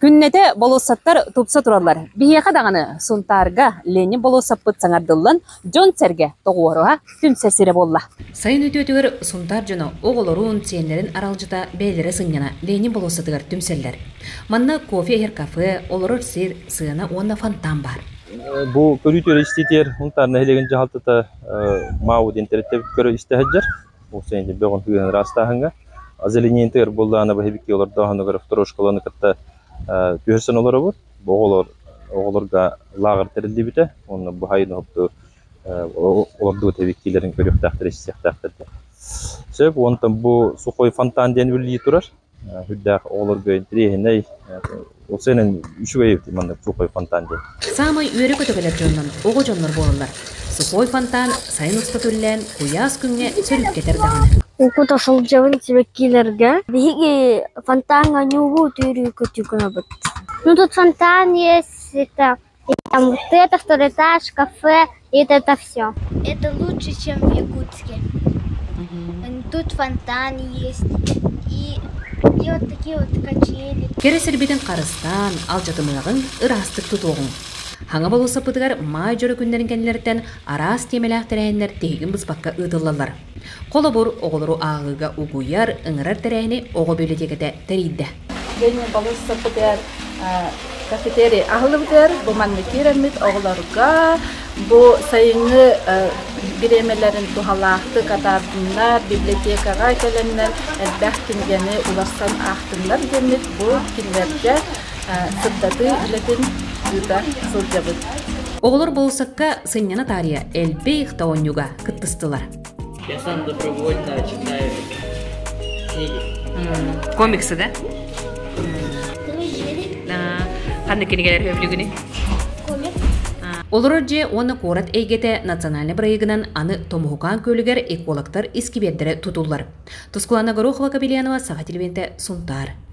Күннэтэ болуоссаттар тупса тураллар. Биһиэхэ даҕаны Сунтаарга Ленин болуоссаппыт саҥардыллан, дьон-сэргэ тоҕуоруһа түмсэр сирэ буолла. Сайын үтүөтүгэр Сунтаар дьоно оҕолорун, сиэннэрин аралдьыта бэйэлэрэ сынньана Ленин болуоссатыгар түмсэллэр. Манна кофе иһэр кафе, олорор сир, сыана уонна фонтан баар. Бу көрүү истиитигэр Сунтаар нэһилиэгин дьаһалтата МАУ диэн тэрилтэбит көрө истэ сылдьар. Ол сайын бөҕүн тыаһын ыраастааһыҥҥа. Озеленение буоллаҕына бэһибикки олордооһунугар второй школаны кытта түһэрсэн олоробут. Бу оҕолор оҕолорго лааҕыр тэриллибитэ. Уонна бу сайын оһопту олордубут эбиккилэрин көрүөхтээхтэр, истиэхтээхтэр. Сөп, онтон бу сухой фонтан диэн үлэлии турар. Үрдээх оҕолорго интэриэһинэй, ол сэнэн үчүгэй эбит маннык сухой фонтан диэн. Саамай үөрэ-көтө кэлэр дьоннон оҕо дьоннор буолаллар. Сухой фонтан сайын устата үллээн, куйаас күҥҥэ сөрүүккэтэр даҕаны. Укута сылдьабын сибэккилэргэ. Биһиги фонтаҥҥа ньуугу түүрүү көтүү гынабыт. Ну тут фонтан есть, это и там вот это, второй этаж, кафе, и это, это все. Это лучше, чем в Якутске. Тут фонтан есть, и, и вот такие вот качели. Кэрэ сирбитин харыстаан, алдьатымыаҕыҥ, ыраастык тутуоҕуҥ. Хаҥа болуоссаппытыгар маай дьоро күннэрин кэннилэриттэн араас тиэмэлээх тэрээһиннэр тиһигин быспакка ыытыллаллар. Холобур, оҕолору ааҕыыга угуйар, ыҥырар тэрээһини оҕо библиотеката тэрийдэ. Ленин болуоссаппытыгар кафетерий аһылыбытыгар бу манна киирэммит оҕолорго бу сайыҥҥы бириэмэлэрин туһалаахтык атаардыннар, библиотекаҕа кэлэннэр элбэх кинигэни уларсан аахтыннар диэммит бу кинилэргэ сырдатыы үлэтин ыыта сылдьабыт. Оҕолор болуоссакка сынньана таарыйа элбэх да оонньууга кыттыстылар. Я сам добровольно читаю книги. Комиксы, да? Ханнык кинигэлэр сөбүлүүгүнүй? Олорор дьиэ уонна куорат эйгэтэ национальнай бырайыгынан аны Томуһукаан күөлүгэр экологтар искибиэрдэрэ тутуллар. Тускулана Горохова-Кобельянова, Саха телевидениетэ, Сунтаар.